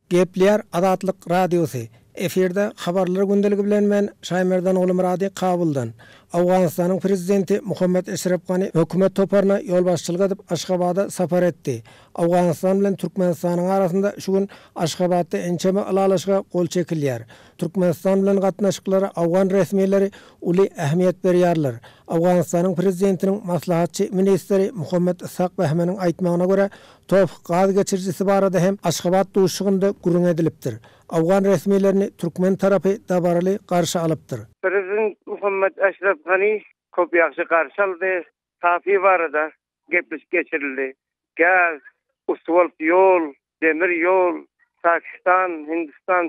Gepleýär Azatlyk Radiosy, Efirde Habarlar gündeligi bilen men Şaýmerdan Gulmyrady Kabuldan. Owganystanyň prezidenti Muhammet Eşrep Gani hökümet toparyna ýolbaşçylyk edip Aşgabada sapar etdi. Owganystan bilen Türkmenistanyň arasynda şu gün Aşgabatda ençeme ylalaşyga gol çekilýär. Türkmenistan bilen gatnaşyklara owgan resmileri uly ähmiýet berýärler. Owganystanyň prezidentiniň maslahatçy ministri Muhammet Ishak Behmeniň aýtmagyna görä, TOPH gaz geçirijisi barada hem Aşgabat duşuşygynda gürrüň edilipdir. Owgan resmilerini türkmen tarapy dabaraly garşy alypdyr. Prezident Muhammet Eşref Gani köp ýagşy garşy aldy. TAPI barada gepleşik geçirildi. Gaz, uswalt ýol, demir ýol, Pakistan, Hindistan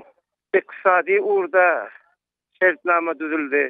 ykdysady ugurda şertnama düzüldi.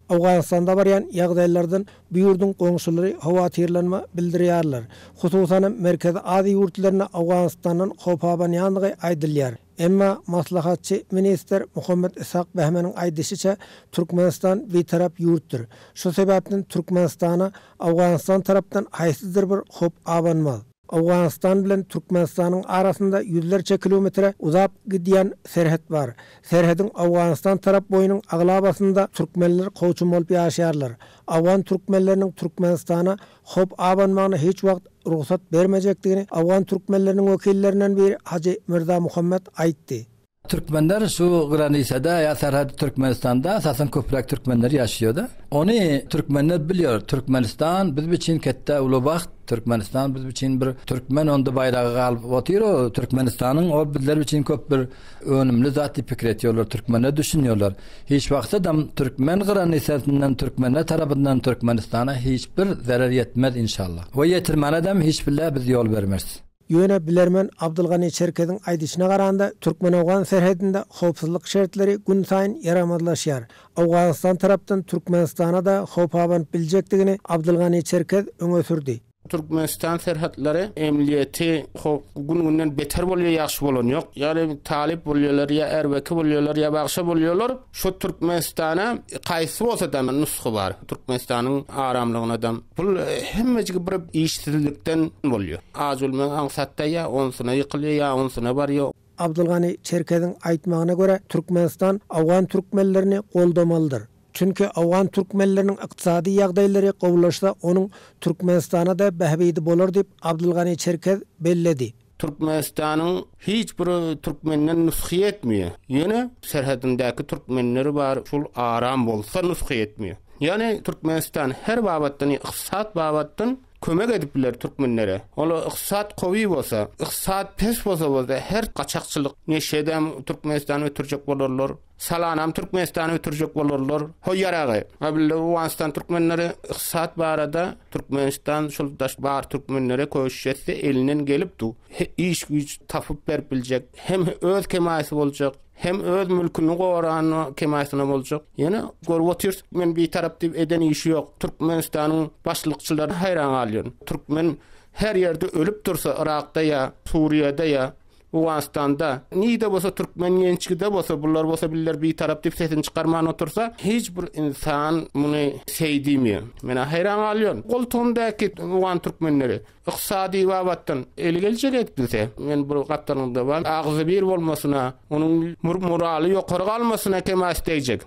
Owganystanda barýan ýagdaýlardan bu ýurduň goňşulary howatyrlanma bildirýärler. Hususanam Merkezi Aziýa ýurtlaryna Owganystandan howp abanýandygy aýdylýar. Emma maslahatçy ministr Muhammet Ishak Behmeniň aýdyşyça, Türkmenistan bitarap ýurtdur. Şu sebäpden Türkmenistana Owganystan tarapdan haýsydyr bir howp abanmaz. Owganystan bilen Türkmenistanyň arasynda ýüzlerçe kilometre uzap gidýän serhet bar. Serhediň Owganystan tarap boýunyň aglabasynda türkmenler kowçum bolup ýaşaýarlar. Owgan türkmenleriniň Türkmenistana howp abanmagyna hiç wagt rugsat bermejekdigini owgan türkmenleriniň wekillerinden biri Hajy Mirzamuhammet aýtdy. Türkmenler şu granisada ýa serhet Türkmenistanda esasan köpräk türkmenler ýaşaýarda. Ony türkmenler bilýär. Türkmenistan biz üçin ketde uly bagt. Türkmenistan biz üçin bir türkmen onda baýragy galyp otyr o Türkmenistanyň o bizler üçin köp bir önümli zat diýip pikir etýärler. Türkmenler düşünýärler. Hiç wagtadam türkmen granisasyndan türkmenler tarapyndan Türkmenistana hiç bir zerer ýetmez inşallah. We ýetirmänedem hiç bile biz ýol bermeris. Ýöne bilermen Abdylgany Çerkeziň aýdyşyna garanda, türkmen-owgan serhedinde howpsuzlyk şertleri günsaýyn ýaramazlaşýar. Owganystan tarapdan Türkmenistana-da howp abanyp biljekdigini Abdylgany Çerkez öňe sürdi. Türkmenistan serhetlary emniýeti howp gün-günden beter bolýar ýagşy bolany ýok. Ýa talyp bolýarlar ýa erbeki bolýarlar ýa bagşa bolýarlar. Şu Türkmenistana kaýsy bolsa-da nusga bar. Türkmenistanyň aramlygynadam. Bul hemmejigi bir işsizlikden bolýar. Aç ölmek aňsat däl ýa onsyna ýykylýar ýa onsyna barýar. Abdylgany Çerkeziň aýtmagyna görä, Türkmenistan owgan türkmenlerini goldamalydyr. Çünki owgan türkmenleriniň ykdysady ýagdaýlary gowulaşsa onuň Türkmenistana-da bähbidi bolar diýip, Abdylgany Çerkez belledi. Türkmenistanyň hiç bir türkmenden nusgy ýetmeýär. Ýöne serhedindäki türkmenleri bar, şol aram bolsa nusgy ýetmeýär. Ýagny Türkmenistan her babatdan, ykdysat babatdan kömek edip biler türkmenlere. Ol ykdysat gowy bolsa, ykdysat pes bolsa bolsa her gaçakçylyk, neşedem Türkmenistana ötürjek bolarlar. Salanam Türkmenistana ötürjek bolarlar. Hoý ýaragy. Abylly Owganystan türkmenleri ykdysat barada Türkmenistan şol daş bar türkmenlere köşüş etse elinden gelip du. Iş güýç tapyp berip biljek. Hem öz kemaýasy boljak. Hem öz mülküni goran kemaýasyna boljak. Ýöne görüp otyrys men bitarap diýip eden işi ýok. Türkmenistanyň başlykçylary haýran galýan. Türkmen her ýerde ölüp dursa Yrakda ýa Suriýada ýa Owganystanda nide bolsa türkmen gençgide bolsa bular bolsa biller bitarap diýip sesini çykarman otursa hiç bir insan muny seý diýmeýär. Menä haýran galýan. Goltugymdaky owgan türkmenleri ykdysady babatdan eli geljek edip bilse men bu gapdalynda bar agzybir bolmasyna onuň moraly ýokary galmasyna kemaş degjek.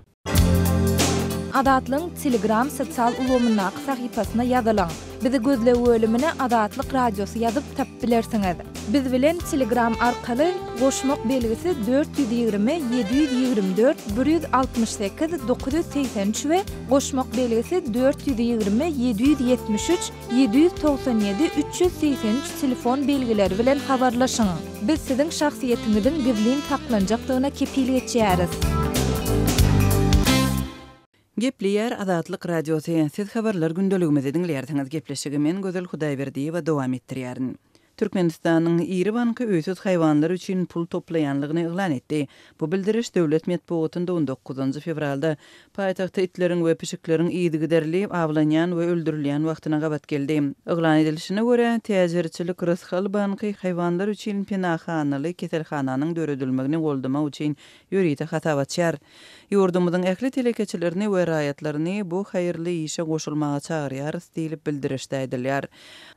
Azatlygyň Telegram sosial ulgamyndaky sahypasyna ýazylyň. Bizi gözleg bölümine Azatlyk Radiosy ýazyp tapyp bilersiňiz. Biz bilen Telegram arkaly goşmak belgisi 420 724 168 983 we goşmak belgisi 420 773 797 383 telefon belgileri bilen habarlaşyň. Biz siziň şahsyýetiňiziň gizlin saklanjakdygyna kepil geçýäris. Gepleýär Azatlyk Radiosy, Siz Habarlar gündeligimizi diňleýärsiňiz. Gepleşigi men Gözel Hudaýberdiýewa dowam etdirýärin. Türkmenistanyň iri banky öýsüz haýwanlar üçin pul toplaýanlygyny yglan etdi. Bu bildiriş döwlet metbugatynda on dokuzynjy fewralda paýtagtda itleriň we pişikleriň yzygiderli awlanýan we öldürilýän wagtyna gabat geldi. Yglan edilişine görä, täjirçilik Rysgal banky haýwanlar üçin penahanaly keselhananyň döredilmegini goldamak üçin ýörite hasap açýar. Ýurdumyzyň ähli telekeçilerini we raýatlaryny bu haýyrly işe goşulmaga çagyrýarys diýlip bildirişde aýdylýar.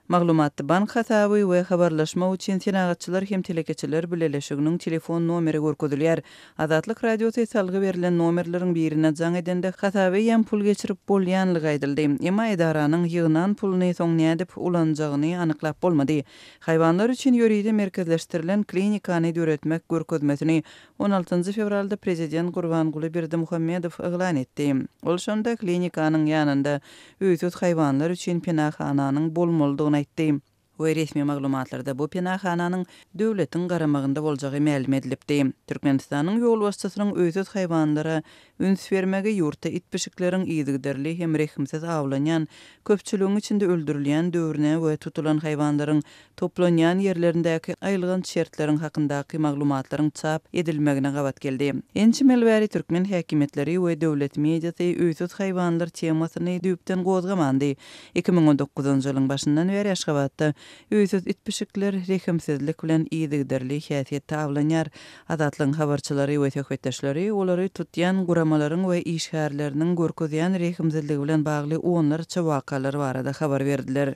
Maglumatda bank hasaby we. habarlaşmak üçin Senagatçylar hem telekeçiler bileleşiginiň telefon nomeri görkezilýär. Azatlyk Radiosy salgy berlen nomerleriň birine jaň edende hasaba eýýäm pul geçirip bolýanlygy aýdyldy. Emma edaranyň ýygnan puluny soň nädip ulanjagyny anyklap bolmady. Haýwanlar üçin ýörite merkezleşdirilen klinikany döretmek görkezmesini on altynjy fewralda prezident Gurbanguly Berdimuhamedow yglan etdi. Ol şonda klinikanyň ýanynda öýsüz haýwanlar üçin penahananyň bolmalydygyny aýtdy we resmi maglumatlarda bu penahananyň döwletiň garamagynda boljagy mälim edilipdi. Türkmenistanyň ýolbaşçysynyň öýsüz haýwanlara üns bermegi ýurtda it-pişikleriň yzygiderli hem rehimsiz awlanýan, köpçüligiň içinde öldürilýän döwrüne we tutulan haýwanlaryň toplanýan ýerlerindäki aýylganç şertleriň hakyndaky maglumatlaryň çap edilmegine gabat geldi. Ençeme ýyl bäri türkmen häkimiýetleri we döwlet mediasy öýsüz haýwanlar temasyny düýpden gozgamandy. 2019-njy ýylyň başyndan bäri Aşgabatda öýsüz it-pişikler rehimsizlik bilen yzygiderli häsiýetde awlanýar. Azatlygyň habarçylary we söhbetdeşleri olary tutýan guramalaryň we işgärleriniň görkezýän rehimsizligi bilen bagly onlarça wakalar barada habar berdiler.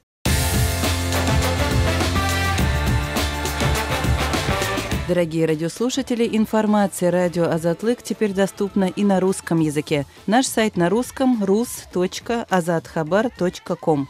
Дорогие радиослушатели, информация радио Азатлык теперь доступна и на русском языке. Наш сайт на русском rus.azathabar.com.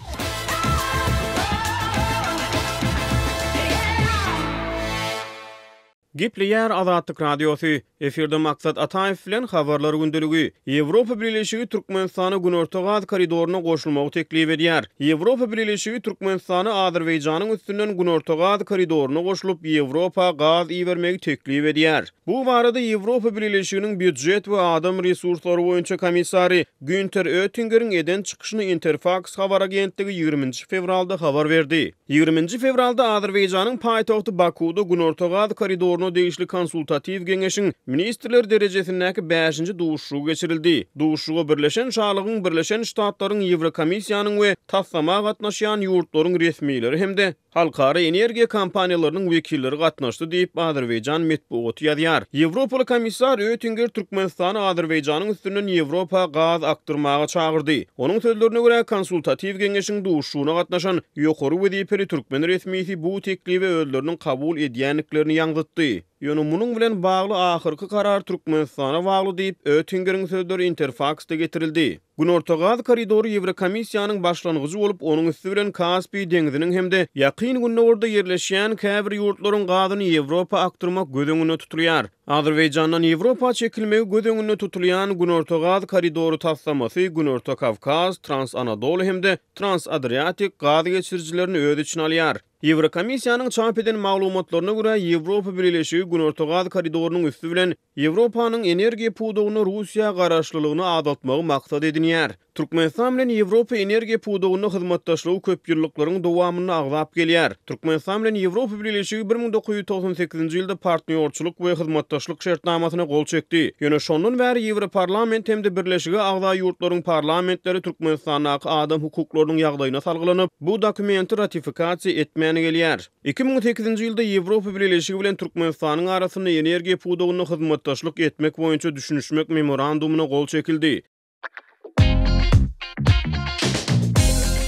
Gepleýär Azatlyk Radiosy, Efirde Maksat Ataýew bilen Habarlar gündeligi. Ýewropa Bileleşigi Türkmenistana Günorta gaz koridoryna goşulmagy teklip edýär. Ýewropa Bileleşigi Türkmenistana Azerbaýjanyň üstünden Günorta gaz koridoryna goşulyp, Ýewropa gaz ibermegi teklip edýär. Bu barada Ýewropa Bileleşiginiň býujet we adam resurslary boýunça komissary Günter Öttingeriň eden çykyşyny Interfaks habar agentligi ýigriminji fewralda habar berdi. Ýigriminji fewralda Azerbaýjanyň paýtagty Bakuwda Günorta gaz koridoryna degişli konsultatiw geňeşiň ministrler derejesindäki bäşinji duşuşygy geçirildi. Duşuşyga Birleşen Şalygyň, Birleşen Ştatlaryň, Ýewrokomissiýanyň we taslama gatnaşýan ýurtlaryň resmileri hem-de halkara energiýa kompaniýalarynyň wekilleri gatnaşdy diýip, azerbaýjan metbugaty ýazýar. Ýewropaly komissar Öttinger Türkmenistany Azerbaýjanyň üstünden Ýewropa gaz akdyrmaga çagyrdy. Onuň sözlerine görä, konsultatiw geňeşiň duşuşygyna gatnaşan ýokary wezipeli türkmen resmisi bu teklibi özleriniň kabul edýändiklerini ýaňzytdy. Ýöne munuň bilen bagly ahyrky karar Türkmenistana bagly diýip, Öttingeriň sözleri Interfaksda getirildi. Günorta gaz koridory Ýewrokomissiýanyň başlangyjy bolup, onuň üsti bilen Kaspi deňziniň hem-de Ýakyn Gündogarda ýerleşýän käbir ýurtlaryň gazyny Ýewropa akdyrmak göz öňünde tutulýar. Azerbaýjandan Ýewropa çekilmegi göz öňünde tutulýan Günorta gaz koridory taslamasy Günorta Kawkaz, Trans-Anadoly hem-de Trans-Adriatik gaz geçirijilerini öz içine alýar. Ýewrokomissiýanyň çap eden maglumatlaryna görä, Ýewropa Bileleşigi Günorta gaz koridorynyň üsti bilen Ýewropanyň energiýa pudagynda Russiýa garaşlylygyny azaltmagy maksat edinýär. Türkmenistan bilen Ýewropa energiýa pudagynda hyzmatdaşlygy köp ýyllyklaryň dowamynda agzap gelýär. Türkmenistan bilen Ýewropa Bileleşigi 1998-nji ýylda partnýorçylyk we hyzmatdaşlyk şertnamasyna gol çekdi. Ýöne şondan bäri Ýewroparlament hem-de Birleşige agza ýurtlaryň parlamentleri Türkmenistandaky adam hukuklarynyň ýagdaýyna salgylanyp, bu dokumenti ratifikasiýa etmän gelýär. 2008-nji ýylda Ýewropa Bileleşigi bilen Türkmenistanyň arasynda energiýa pudagynda hyzmatdaşlyk etmek boýunça düşünişmek memorandumyna gol çekildi.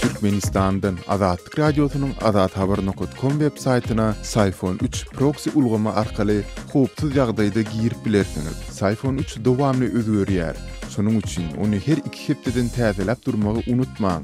Türkmenistandan Azatlyk Radiosynyň azathabar nokat kom web saýtyna Syfon üç proksi ulgamy arkaly howpsuz ýagdaýda girip bilersiňiz. Syfon üç dowamly özgerýär. Şonuň üçin ony her iki hepdeden täzeläp durmagy unutmaň.